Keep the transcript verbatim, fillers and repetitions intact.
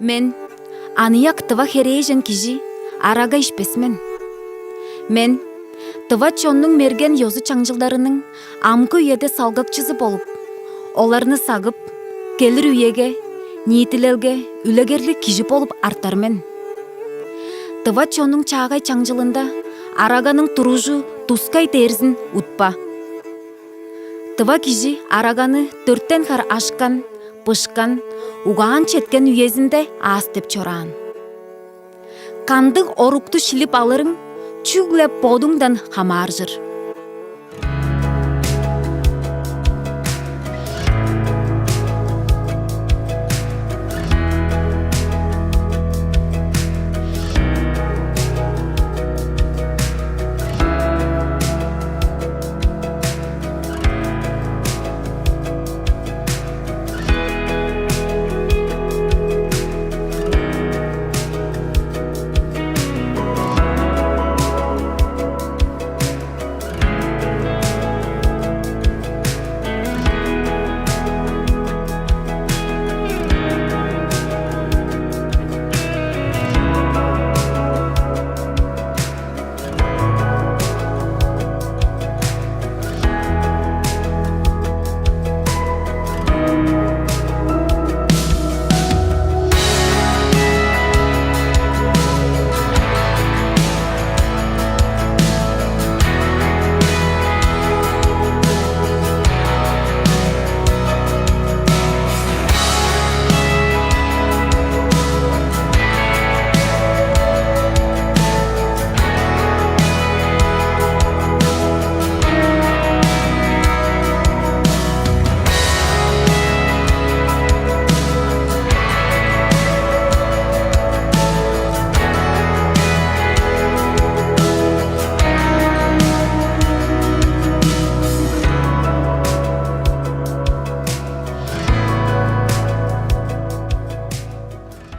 Мен, аныяк тыва херээжен кижи, арага ишпес мен. Мен тыва чоннуң мерген ёзу-чаңчылдарының амгы үеде салгакчызы болуп, оларны сагып, келир үеге, ниитилелге үлегерлиг кижи болуп артар мен. Тыва чоннуң чаагай чаңчылында араганың туружу тускай дээрзин утпа. Тыва кижи араганы дөртен хар ашкан, бышкан, угаан четкен үезинде аас деп чораан. Кандыг орукту шилип алырың чүгле бодуңдан хамааржыр.